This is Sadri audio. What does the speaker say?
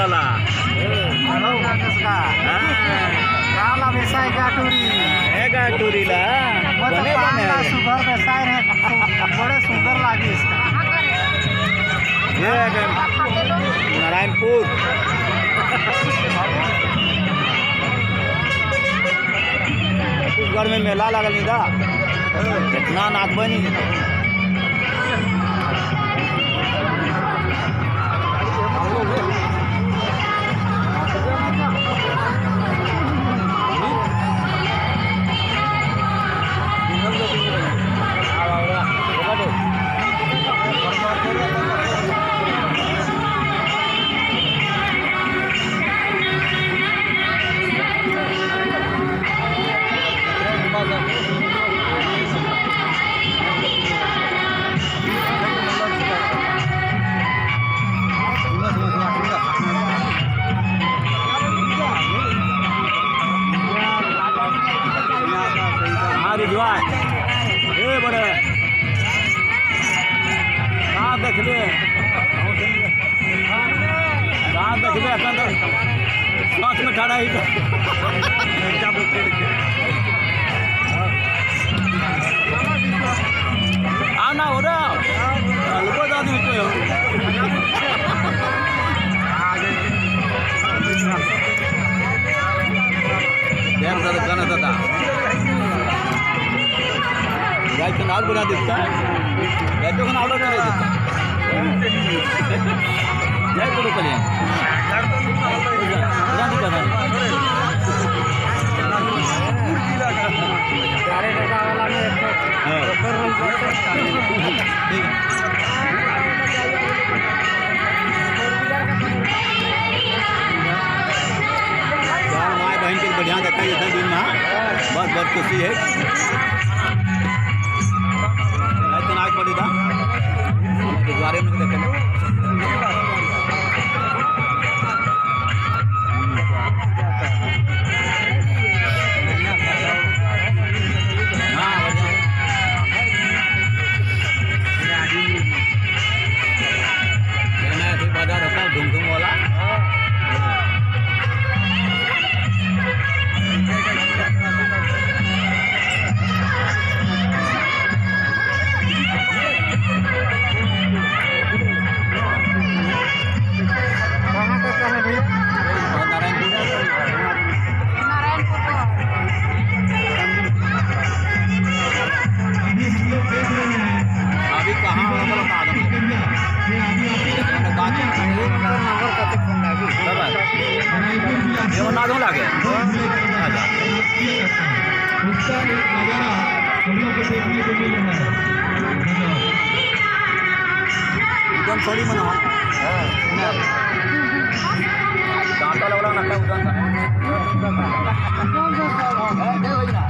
टूराला काला बेसाय का टूरी हे का टूरीला बने बने सुघर बेसाय रे बड़े सुंदर लागी इसका। ये नारायणपुर छत्तीसगढ़ में मेला लगल निदा इतना नाच बनी। हाँ रिजवान ए बड़े कहाँ देखबे कहाँ देखबे अखन तो सांस में ठाड़ा ही आना हो रहा हल्को दादी दादा गायचं नाव बढ़िया दिसता गायचं नाव बढ़िया दिसता जय गुरु कल्याण माय बहन के बढ़िया देखा जाता दिन में बहुत बहुत खुशी है। नाग पड़ी था द्वारे में देखे बाजार होता घूम घूम वाला। अभी कहाँ लागे एकदम थोड़ी मना दांता लगला नका उदान।